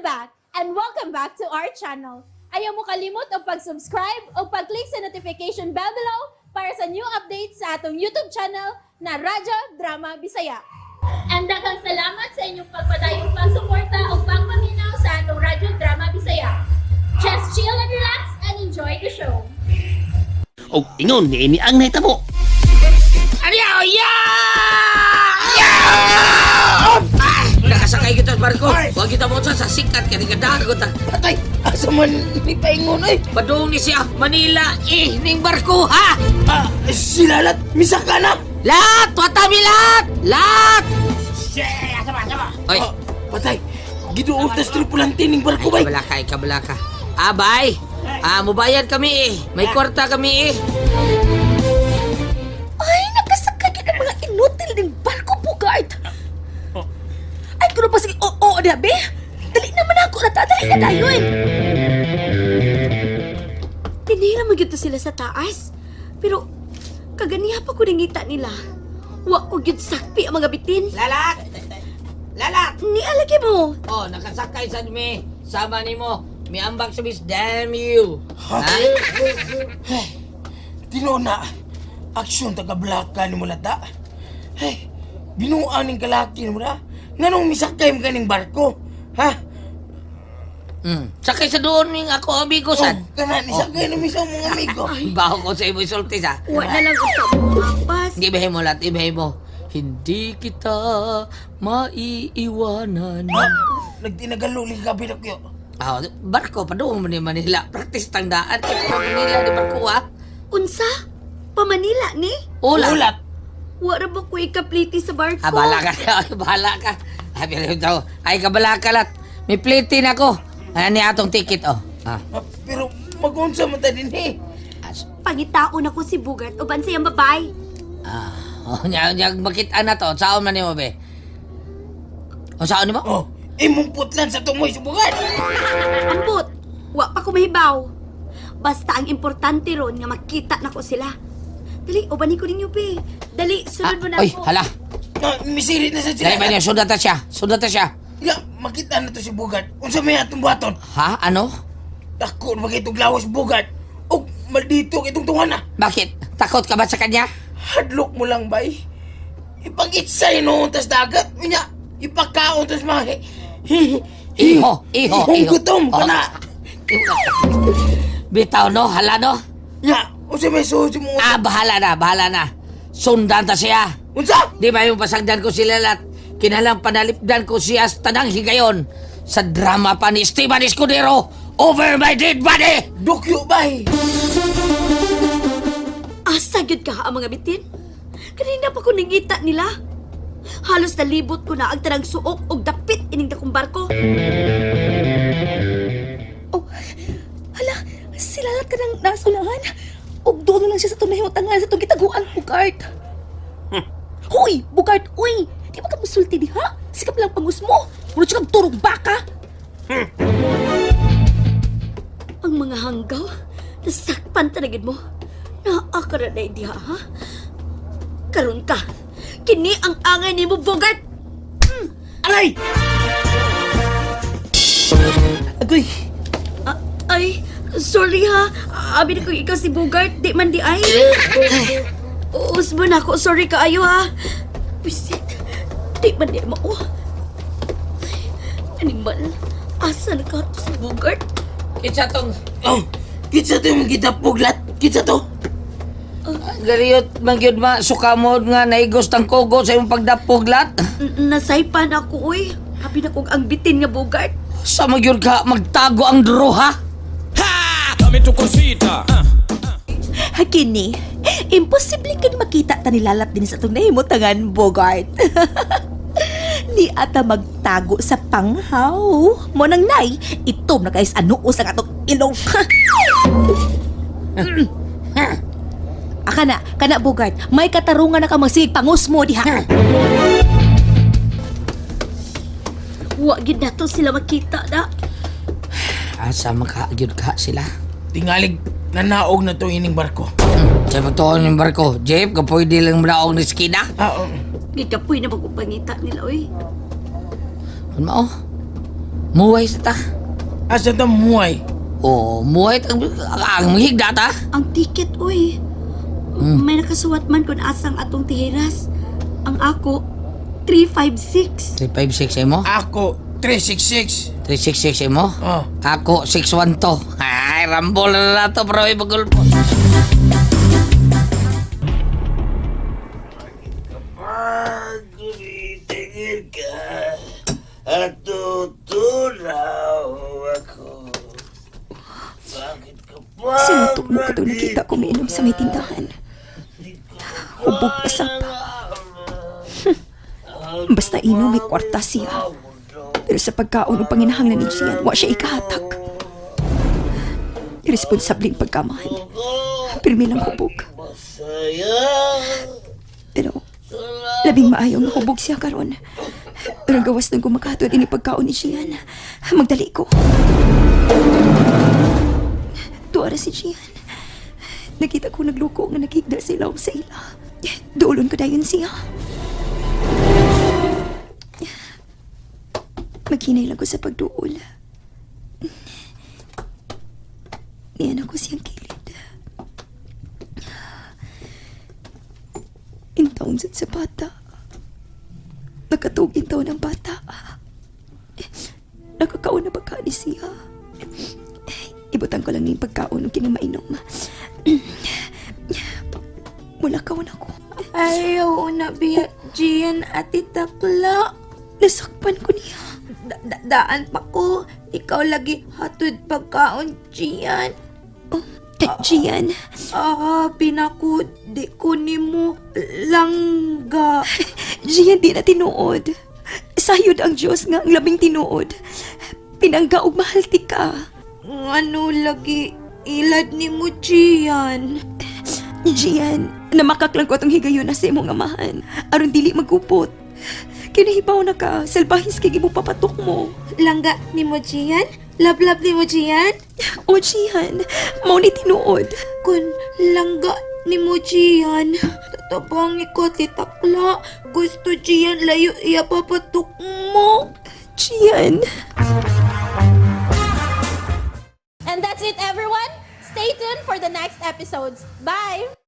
I'm back and welcome back to our channel. Ayaw mo kalimot og pag-subscribe o pag-click sa notification bell below para sa new updates sa atong YouTube channel na Radyo Drama Bisaya. And daghang salamat sa inyong pagpadayong pagsuporta o pagpaminaw sa atong Radyo Drama Bisaya. Just chill and relax and enjoy the show. Og ingon niini ang nahitabo. Nakasakay kita sa barko. Huwag kita mo sa sikat kaya kadagot ta. Patay! Asa man ni paingon oy? Padung ni siya Manila eh ning barko ha. Ah, silalat! Misaka na! Lahat, watami lahat. Lahat. Oy, Ah, patay! Giduol tas tripulante ning barko ay bay! kabalaka, ay kabalaka. Ah, bay. Ah, mubayad kami eh. May kwarta kami eh. Ay, nakasakay ang mga inutil ng barko, Bugart! Ay, kuno pa sige, oo, oo, na, be! Dali naman ako, nata, dali na tayo, eh! Tinira mo gyud to sila sa taas. Pero, kaganiha pa ko nangita nila. Wa ko gyud sakpi ang mga bitin. Lalat. Lalat. Ni alagi mo. Oh, nakasakay sa mi. Sama nimo. Miambak sa bis, damn you. Ha? Tinuod na! Aksyon taga-blaka ni mulata. Hey, binuan ning kalaki ni mula. Nganong misakay mo kaning barko? Ha? Sakay sa doon ning ako amigo Oh, sad. kana ni sakay ni misa mong amigo. Baho ko sa imo isulti sa. Wa na lang usap mo, apas. Hindi ba mo lahat, ibahin mo. Hindi kita maiiwanan. Ah, nagtinagaluli gabi na kuyo. Ah, barko, padoon mo ni Manila. Practice tangdaan. Kaya pa Manila di barko, ah. Unsa? Pa Manila, ni? Ulat. Ulat. Wa ra ba ko ikapliti sa barko? Ah, bahala ka. Bahala ka. Ay, pero ito. Ay, kabala ka lat. May plate na ako. Ano ni atong ticket, oh. Ah. Ah, pero magunsa man ta din eh. Pangitaon ako si Bugart uban sa iyang babae. Ah, oh, nya, nya, makita na to. Saan man nimo, be? O, saan nimo? Oh, imong putlan sa tumoy subukan. Ambot, wa pa ko mahibaw. Basta ang importante ron nga makita na ko sila. Dali, ubanin ko ninyo, be. Dali, sunod mo na Ah, Oy, ako. hala. Ah, misirit na sa sila. Dali ba niya, sundan ta siya. Sundan ta siya. Ya, makita na to si Bugart. Unsa may atong buhaton? Ha? Ano? Dako na itong lawas Bugart. Og maldito itong tungan na. Bakit? Takot ka ba sa kanya? Hadlok mo lang bay. Ipag-itsay noon tas dagat. Unya, ipakaon tas mga Iho, iho, Ihong iho. gutom Oh. ka na. Bitaw no, hala no. Ya, unsa may suod mo? Ah, bahala na, bahala na. Sundan ta siya. Unsa? Di ba yung pasagdan ko sila lahat? Kinalang panalipdan ko siya sa tanang higayon. Sa drama pa ni Esteban Escudero, Over My Dead Body! Dukyo bay. Asa gyud ka ang mga bitin? Kanina pa ko nangita nila. Halos nalibot ko na ang tanang suok og dapit ining dakong barko. Oh, hala, silalat ka ng nasunahan. Og doon na lang siya sa tunahimutangan sa itong gitaguan, Bugart. Hoy, Bugart, uy! Di ba ka musulti diha? Sikap lang pangus mo. Muna siya kang turog baka. Ang mga hanggaw, nasakpan tanagid mo. Naakara na diha, ha? Karon ka, kini ang angay nimo, Bogart! Aray! Agoy, Ah, ay, sorry ha. Abi na ko ikaw si Bogart, di man di ay. Usbo na ako, sorry kaayo ha. Wisit, di man di mao. Animal, asa na ka to si Bogart? Kitsa tong Oh, kitsa to yung kita puglat. Kitsa to. Gariyot, magyod ma, sukamod nga, naigos tang kogo sa imong pagdapuglat. Nasaypan ako, uy. Abi na kong ang bitin nga Bogart. Sa magyod ka, magtago ang druha. Dame tu cosita. Hakini, imposible kang makita ta nilalat din sa itong nahimutangan, Bogart. Ni ata magtago sa panghaw. Mo nang nay, itom na kais anuos ang atong ilong. Aka na, kana Bogart, may katarungan na ka magsigig pangus mo diha. Wa gid na to sila makita na. Asa makagyod ka sila. Tingalig nanaog na to ining barko. Sa pagtuon ng barko, Jeff, kapoy di lang mulaog ni Skina. Ah, oh. Gikapoy na magupangita nila, uy. Ano mao? Muway sa ta. Asa ta muhay? Oh, muway ta ang higda ta. Ang ticket, uy. May nakasuwat man kung asang atong tihiras. Ang ako, 356. 356 imo? Ako, 366. 366 imo? Oh. Ako 612. Ay, rambol na na to, bro, ibagulpo. Kapag tumitingin ka at tutunaw ako. Bakit ka pa? Sinutok mo ka nakita ko umiinom sa may tindahan. Hubog pa sa pa. Basta inom may kwarta siya. Pero sa pagkaon o panginahanglan ni Gian, wa siya ikahatak. Irresponsableng pagkamahan. Pirmi lang hubog. Masaya. Pero labing maayo nga hubog siya karon. Pero gawas nang gumakatod ini pagkaon ni Gian. Magdali ko. Tuara si Gian. Nakita ko nagluko nga naghigda sa ilawom sa ila. Duolon ko dayon siya. Maghinay lang ko sa pagduol. Niyan ako siyang kilid. Intaon sad sa bata. Nakatug intaon ang bata. Nakakaon na baka ni siya. Ibutan ko lang ning pagkaon ug kinamainom. Mula kaon ako. Ayaw na biya, Gian, ati takla. Nasakpan ko niya. Daan pa ko. Ikaw lagi hatod pagkaon, Gian. Oh, Gian, Ah, pinako, di ko nimo langga. Gian, di na tinuod. Sayod ang Diyos nga ang labing tinuod. Pinangga og mahal ti ka. Ngano lagi ilad nimo, Gian? Gian, namakak lang ko atong higayon na sa imong amahan. Aron dili magupot. Kinahibaw na ka, salbahis kay gimo papatok mo. Langga nimo, Gian? Lablab nimo, Gian? O Gian, mao ni tinuod. Kun langga nimo, Gian, tatabangi ko, ti takla. Gusto, Gian, layo iya papatok mo. Gian. And that's it, everyone. Stay tuned for the next episodes. Bye!